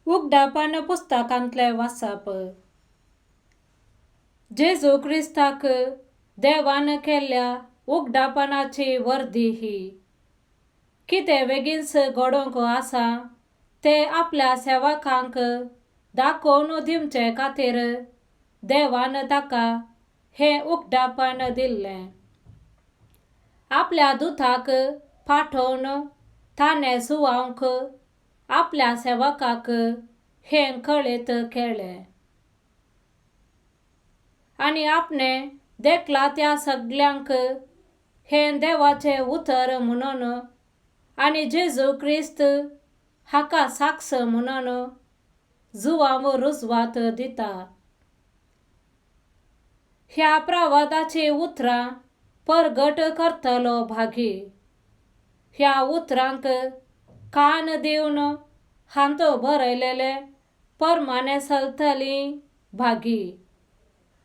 उगडापण पुस्तकांतलें वाचप. जेजू क्रिस्ताक देवान केल्ल्या उगडापणाची वर्दी ही. कितें बेगीनच घडोवंक आसा तें आपल्या सेवकांक दाखोवन दिवचे खातीर देवान ताका हें उगडापण दिल्लें. आपल्या दुताक पाठोवन ताणें सुवावंक आपल्या सेवकाक हें कळीत केलें आनी आपणें देखला त्या सगल्यांक हें देवाचें उतर म्हणून आनी जेजू क्रिस्त हाका साक्ष म्हणून जुवांव रुजवात दिता. ह्या प्रवादाची उतरां परगट करतलो भागी. ह्या उतरांक कान दिवन हांतो बरयलेले परमाने चलतली भागी,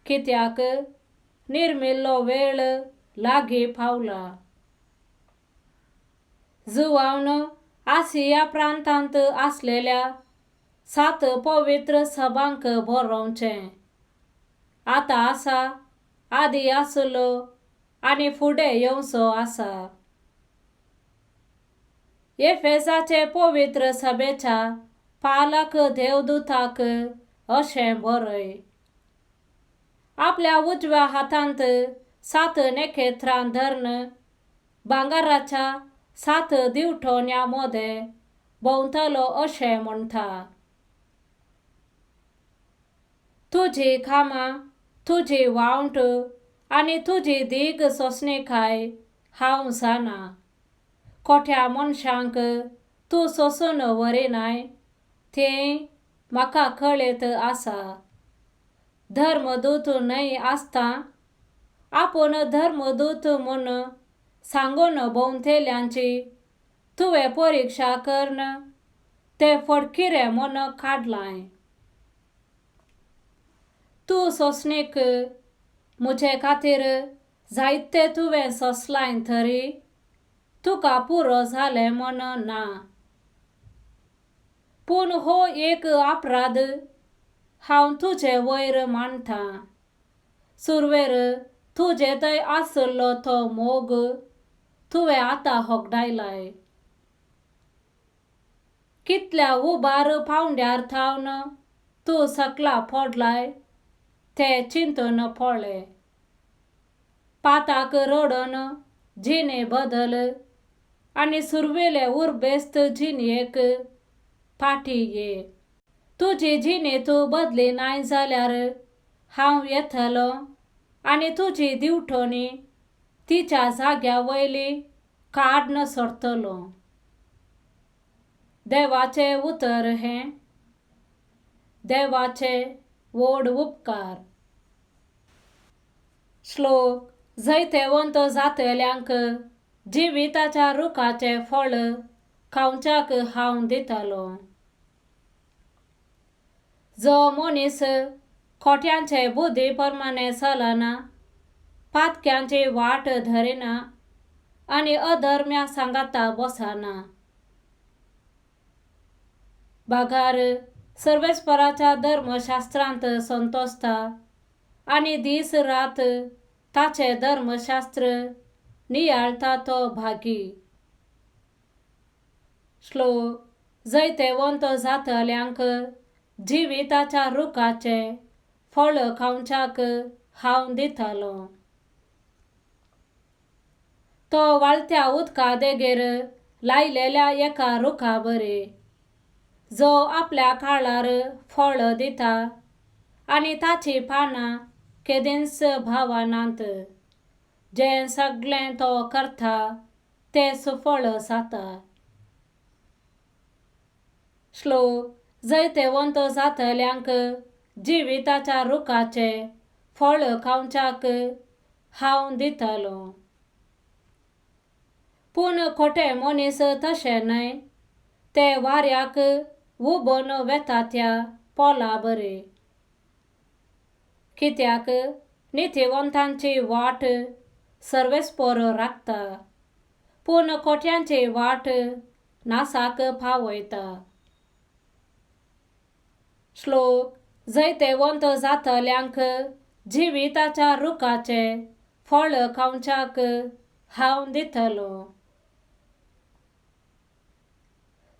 कित्याक निर्मिल्लो वेळ लागीं पावला. जुवावन आसिया प्रांतांत आसलेल्या 7 पवित्र सभांक बरोवचें. आतां आसा, आदी आसलो आनी फुडें येवचो आसा. एफेसाचे पवित्र सभेच्या पालक देवदूताक अशें बरय. आपल्या उजव्या हातांत 7 नखेत्रां धरून भांगराच्या 7 दिवटोन्या मदें भोंवतलो अशें म्हणटा. तुजी कामां, तुजी वावंट आनी तुजी दीग सोंसणीकाय हांव जाणा. खोट्या मनशांक तूं सोंसून व्हरिनाय तें म्हाका कळीत आसा. धर्मदूत न्हय आसता आपूण धर्मदूत म्हूण सांगून भोंवतल्यांची तुवें परिक्षा करून ते फटकिरे म्हूण काडलाय. तूं सोंसणीक म्हजे खातीर जायते तुवें सोंसलाय तरी तुका पुरो जालें म्हूण ना. पूण हो एक अपराध हांव तुजे वयर मानता. सुरवेर तुजे थंय आशिल्लो तो मोग तुवें आतां होगडायलाय. कितल्या उबार पावंड्यार थावन तूं सकला पडलाय तें चिंतून पळय. पाताक रडून जिणे बदल आनी सुरवेले उरबेस्त जिणेक फाटी ये. तुजी जिणे तूं बदली नाय जाल्यार हांव येतलो आनी तुजी दिवटणी तिच्या जाग्या वयली काडन सोडटलो. देवाचें उतर हें. देवाचे व्हड उपकार. श्लोक. जैतेवंत जातल्यांक जिविताच्या रुखाचें फळ खावच्याक हांव दितलो. जो मनीस खोट्यांचे बुद्धी प्रमाणे चलना, पातक्यांची वाट धरिना आनी अधर्म्या सांगाता बसना, बागार सर्वेस्पराच्या धर्मशास्त्रांत संतोसता आनी दीस रात ताचें धर्मशास्त्र नियाळटा तो भागी. श्लोक. जैतेवंत जातल्यांक जिविताच्या रुखाचें फळ खावच्याक हांव दितलो. तो वाळत्या उदका देगेर लायलेल्या एका रुखा बरी, जो आपल्या काळार फळ दिता आनी ताची पानां केदींच भावनात. जें सगळें तो करता तें सुफळ जाता. श्लोक. जैतेवंत जातल्यांक जिविताच्या रुखाचें फळ खावच्याक हांव दितलो. पूण खोटे मनीस तशें न्हय, ते वाऱ्याक उबोन वेता त्या पोला बरी. कित्याक नितीवंतांची वाट सर्वेस्पर राखता, पूण खोट्यांची वाट नासाक पावयता. श्लोक जैतेवंत जातल्यांक जिविताच्या रुखाचें फळ खावच्याक हांव दितलो.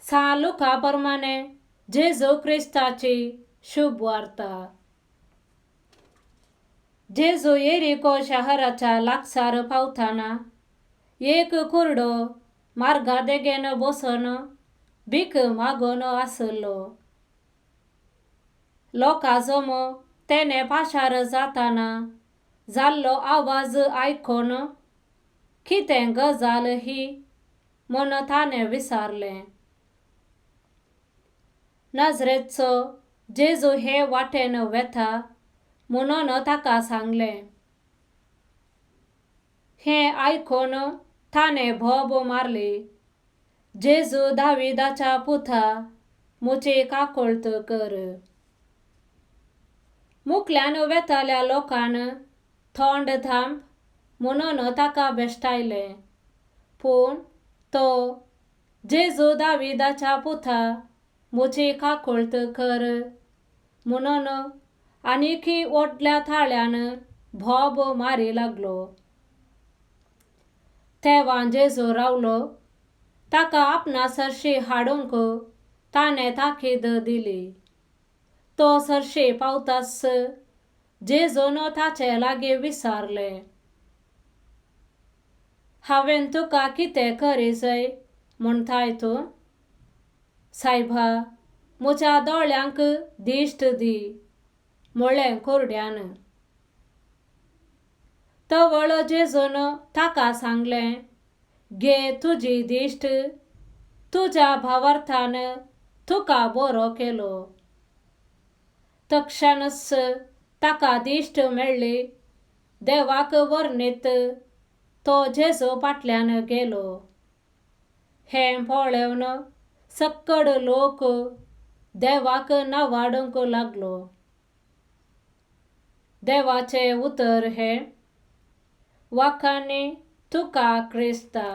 सां लुका प्रमाणे जेजू क्रिस्ताची शुभ वार्ता. जेजू येरिको शहराच्या लागसार पावताना एक कुरडो मार्गा देगेन बसून भीक मागून आसलो. लोकां जमो तेणे पाशार जाताना जाल्लो आवाज आयकून कितें गजाल ही म्हूण ताणें विचारलें. नजरेचो जेजू हे वाटेन वेता म्हणून ताका सांगलें. हें आयकून ताणें बोब मारली, जेजू दाविदाच्या पुता, म्हजी काकुळट कर. मुखल्यान वेतल्या लोकान तोंड धांप म्हणून ताका बेश्टायलें, पूण तो जेजू दाविदाच्या पुता, म्हजी काकुळट कर म्हणून आनीकय व्हडल्या ताळ्यान बोब मारी लागलो. तेवा जेजू रावलो, ताका आपणा सरशी हाडूंक ताणें ताकीद दिली. तो सरशी पावताच जेजून ताचे लागीं विचारलें, हांवें तुका कितें करीजय म्हणटाय तूं? सायबा, म्हज्या दोळ्यांक दिश्ट दी, म्हळें कुरड्यान. तवळ जेजून ताका सांगलें, घे तुजी दिश्ट, तुज्या भावार्थान तुका बरो केलो. तक्षणच ताका दिश्ट मेळ्ळी. देवाक वर्णीत तो जेजू फाटल्यान गेलो. हें पळोवन सक्कड लोक देवाक नावाडूंक लागलो. देवाचें उतर हें. वाखाणी तुका क्रिस्ता.